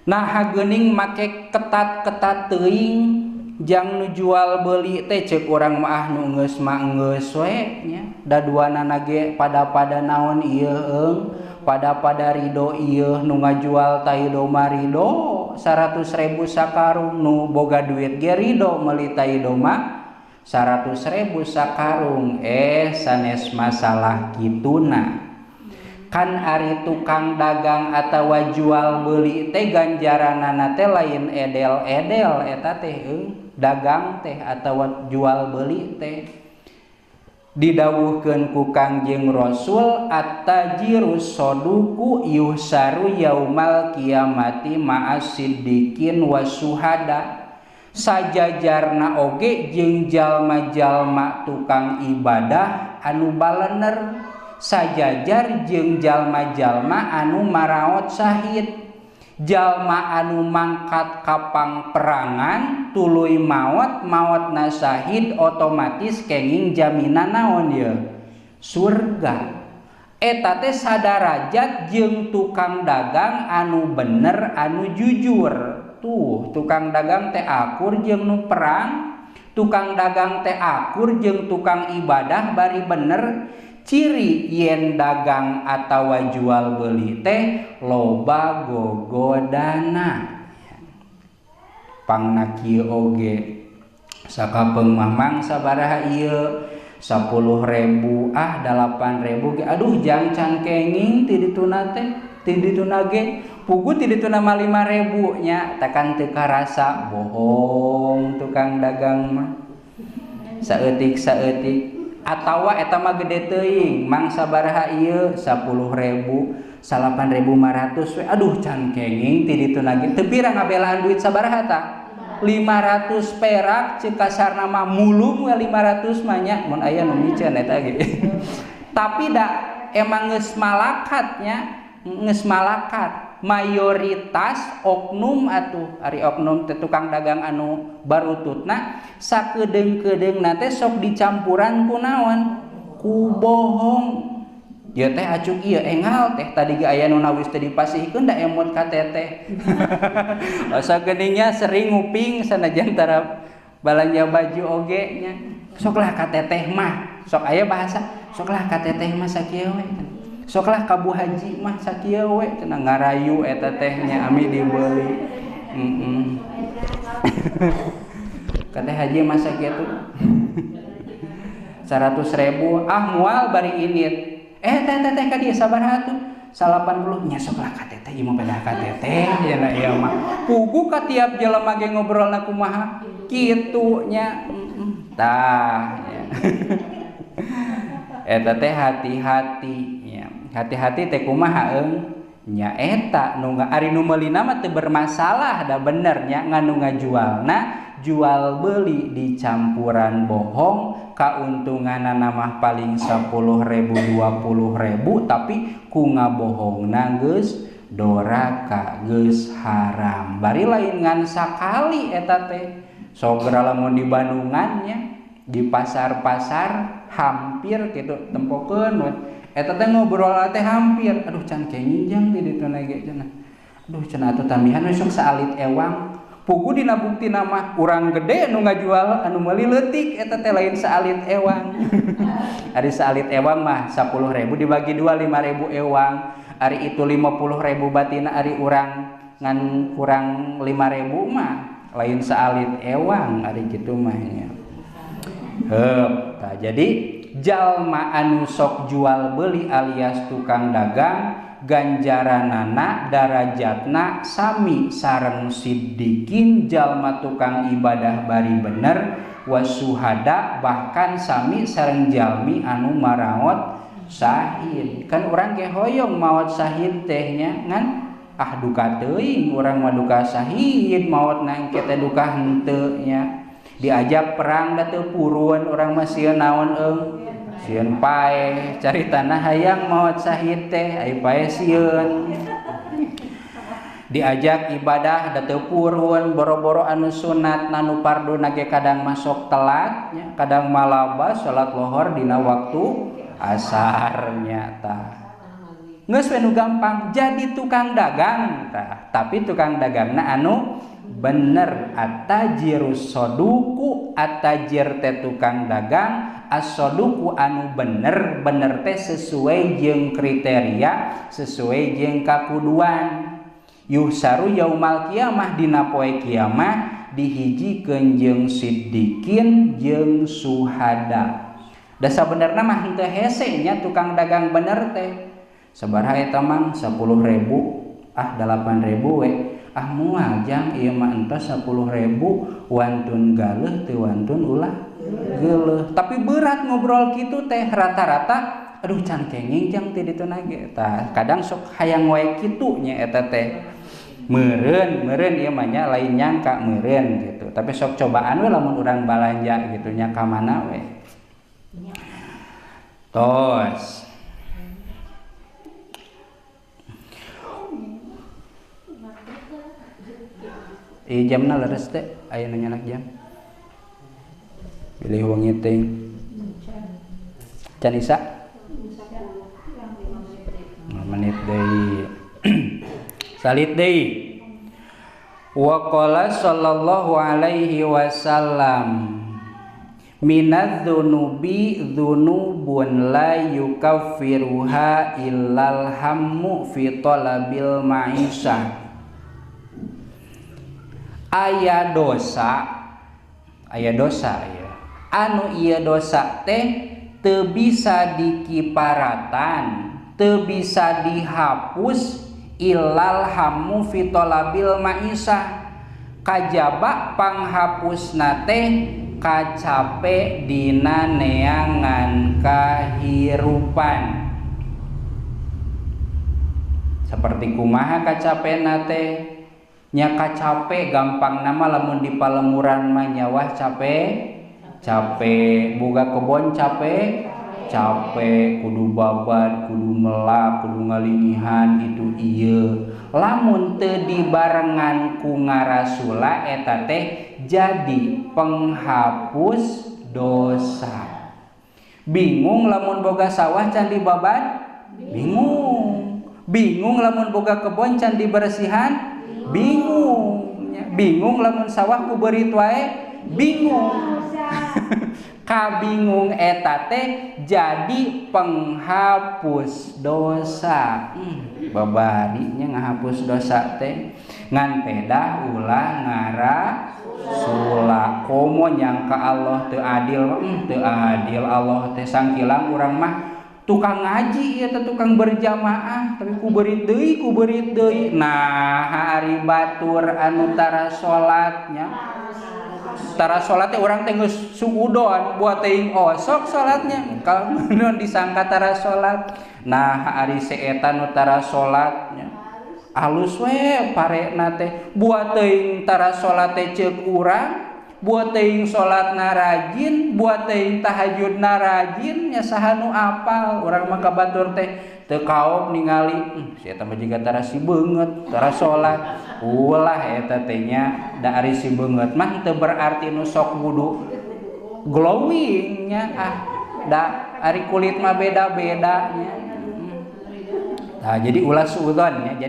Nah geuning make ketat-ketat teuing jang nu jual beli teh ceuk urang mah ah nu geus mah geus we nya da duanana ge pada-pada naon ieu eung pada-pada ridho ieu nu ngajual tai doma ridho 100.000 sakarung nu boga duit ge ridho meuli tai doma 100.000 sakarung sanes masalah kituna kan ari tukang dagang atawa jual beli teh ganjaranana teh lain edel-edel eta teh dagang teh atawa jual beli teh didawuhkeun ku Kangjeng Rasul at-tajirus saduqu yuhsaru yaumal qiyamati ma'as siddiqin wasuhada sajajarna oge jeung jalma-jalma tukang ibadah anu balener sajajar jeung jalma-jalma anu maraot syahid jalma anu mangkat kapang perangan tuluy maot maotna syahid otomatis kenging jaminan naon ye surga eta teh sadarajat jeung tukang dagang anu bener anu jujur tuh tukang dagang teh akur jeung nu perang tukang dagang teh akur jeung tukang ibadah bari bener ciri yen dagang atawa jual beli teh loba gogodana pangna kieu oge sakapeung mah mang sabaraha ieu 10.000 ah 8.000 ge aduh jang can kenging ti dituna teh ti dituna ge pugu ti dituna mah 5.000 nya takan teu karasa bohong tukang dagang mah saeutik-saeutik atawa eta mah gede teuing mang sabaraha ieu 10.000 8.500 we aduh can kenging ti dituna ge teu pira ngabelaan duit sabaraha tah 500 perak ceuk kasarna mah mulung we 500 mah nya mun aya nu miceun eta ge tapi da emang geus malakat nya geus malakat mayoritas oknum atuh ari oknum teh tukang dagang anu barututna sakedeung-kedeungna teh sok dicampuran ku naon ku bohong ieu teh acuk ieu engal teh tadi ge aya nu nawis teh dipasihkeun da emot ka teteh asa geuningnya sering nguping sanajan tara balanja baju oge nya soklah ka teteh mah sok aya bahasa soklah ka teteh mah sakieu we soklah ka Bu Haji mah sakieu we cenah ngarayu eta teh nya ami dibeli ka teh Haji mah sakitu 100.000 ah moal bari init teh teh teh ka dieu sabaraha tuh 80 nya soklah ka teteh ieu mah pedah ka teteh cenah ieu mah pugu ka tiap jelema ge ngobrolna kumaha kitu nya tah nya eta teh hati-hati nya hati-hati teh kumaha eung nya eta nu ari nu meulina mah teu bermasalah da bener nya ngan nu ngajualna jual beli dicampuran bohong kauntunganana mah paling 10.000 20.000 tapi ku ngabohongna geus doraka geus haram bari lain ngan sakali eta teh sogra lamun di Bandungan nya di pasar-pasar hampir kitu tempokeun we eta teh ngobrol teh hampir aduh can kenging jang di ditu ge cenah aduh cenah atuh tambihan we sok saalit ewang pugu dina buktina mah urang gede nu ngajual anu meuli leutik eta teh lain saalit ewang ari saalit ewang mah 10.000 dibagi 2 5.000 ewang ari itu 50.000 batina ari urang ngan kurang 5.000 mah lain saalit ewang ari kitu mah nya heup tah jadi jalma anu sok jual beli alias tukang dagang ganjaranana darajatna sami sareng siddiqin jalma tukang ibadah bari bener wasuhada bahkan sami sareng jalmi anu maraot syahid kan urang ge hoyong maot syahid teh nya ngan ah duka teuing urang mah duka syahid maotna engke teh duka henteu nya diajak perang da teu purun urang mah sieun naon eung sieun paeh caritana hayang maot syahid teh ai paeh sieun diajak ibadah da teu purun boro-boro anu sunat nanu farduna ge kadang masuk telat nya kadang malaba salat lohor dina waktu asar nya tah Geus we nu gampang jadi tukang dagang tah, tapi tukang dagangna anu bener. Atajirus soduku, atajir teh tukang dagang, as-soduku anu bener, bener teh sesuai jeung kriteria, sesuai jeung kakuduan. Yuhsaru yaumal kiamah, dina poe kiamah dihijikeun jeung siddiqin jeung suhada. Da sabenerna mah henteu hese nya tukang dagang bener teh. Sabaraha eta mang 10.000, ah 8.000 we. Ah moal jang ieu mah entos 10.000 wantun galeuh teu wantun ulah geuleuh. Tapi berat ngobrol kitu teh rata-rata aduh can kenging jang teh ditu nage. Tah kadang sok hayang wae kitu nya eta teh. Meureun meureun ieu mah nya lain nyangka meureun gitu. Tapi sok cobaan we lamun urang balanja gitu nya ka mana we. Tos. Ieu jamna leres teh aya nu nyanak jam. Pilih wengi teuing. Can isa? 5 menit deui. Salit deui. Wa qala sallallahu alaihi wasallam minadz dzunubi dzunubun la yukaffiruha illal hammu fi talabil ma'isyah. Aya dosa ya. Anu ieu dosa teh teu bisa dikiparatan, teu bisa dihapus illal hammu fi talabil ma'isyah. Kajaba panghapusna teh kacape dina neangan kahirupan. Seperti kumaha kacapena teh? Nya kacape gampang nama lamun di palemuran mah nyawah capek, capek boga kebon capek, capek kudu babad, kudu melak, kudu ngalingihan itu ieu. Lamun teu dibarengan ku ngarasula eta teh jadi penghapus dosa. Bingung lamun boga sawah can dibabad? Bingung. Bingung lamun boga kebon can dibersihan? Bingung. Bingung lamun sawah ku beurit wae? Bingung. Kabingung eta teh jadi penghapus dosa. Babarinya ngahapus dosa teh ngan pedah ulah ngarasula. Komo nyangka Allah teu adil, teu adil Allah teh sangkilang urang mah tukang ngaji ieu teh tukang berjamaah tapi ku beurit deui. Nah ari batur anu tara salatnya, tara salat teh urang teh geus suudon buat teuing osok salatnya kalau disangka tara salat. Nah ari seeta nu tara salatnya alus we parena teh buat teuing tara salat teh ceuk urang, buat teuing salatna rajin, buat teuing tahajudna rajin nya saha nu apal. Urang mah ka batur teh teu kaop ningali si eta mah jiga tara si beungeut tara salat. Ulah eta teh nya da ari si beungeut mah teu berarti nu sok wudu glowing nya, ah da ari kulit mah beda-beda nya. Nah, jadi ulah suudzon nya. Jadi